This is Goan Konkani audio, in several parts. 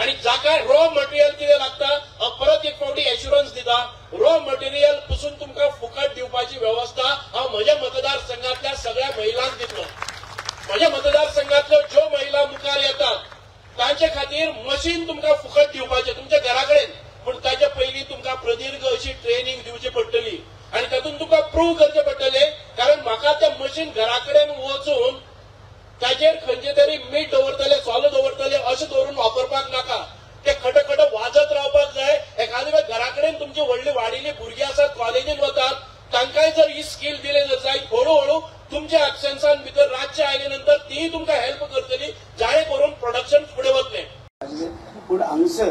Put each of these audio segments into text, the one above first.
आनी जाका रॉ मटेरियल कितें लागता हांव परत एक फावटी एश्युरन्स दिता, रॉ मटेरियल पसून तुमकां फुकट दिवपाची वेवस्था हांव म्हज्या मतदारसंघातल्या सगळ्या महिलांक दितलो. म्हज्या मतदारसंघातल्यो ज्यो महिला मुखार येतात तांचे खातीर मशीन तुमकां फुकट दिवपाचें तुमच्या घरा कडेन, पूण ताचे पयलीं तुमकां प्रदीर्घ अशी ट्रेनिंग दिवची पडटली आनी तातूंत तुमकां प्रूव करचें पडटलें. कारण म्हाका तें मशीन घरा कडेन वचून ताचेर खंयचे तरी मीठ दवरतले, सोलो दवरतले अशें दवरून वापरपाक नाका. ते खटखट वाजत रावपाक जाय. एखाद्या वेळ घरा कडेन तुमची व्हडली वाडिल्ली भुरगीं आसात, कॉलेजीन वतात, तांकांय जर ही स्कील दिले जर जायत हळूहळू तुमच्या एबसेन्सान भितर रातचे आयले नंतर तीय तुमकां हेल्प करतली, जाणे करून प्रोडक्शन फुडें वतलें. पूण हांगसर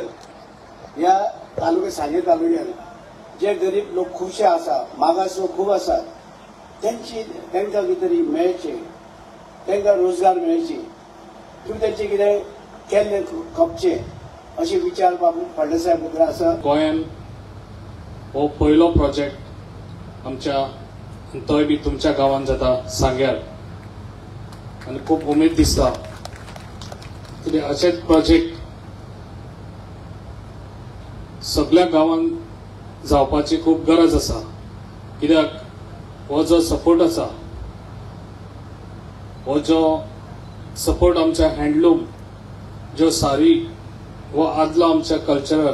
ह्या तालुक्या सांगे तालुक्यान जे गरीब लोक खुबशे आसा, मागास लोक खूब आसात, तेंची तांकां कितें तरी मेळचें, तांकां रोजगार मेळचे किंवा तेंचें कितें केल्लें खपचें अशे विचार बाबू फडणवीस साहेब भितर आसा. गोंयान हो पयलो प्रोजेक्ट आमच्या तोय बी तुमच्या गांवांत जाता सांग्यार आनी खूब उमेद दिसता कित्याक अशेच प्रोजेक्ट सगळ्या गांवांत जावपाची खूब गरज आसा. कित्याक हो जो सपोर्ट आसा, हो जो सपोर्ट आमच्या हँडलूम ज्यो सारी हो आदलो आमच्या कल्चरल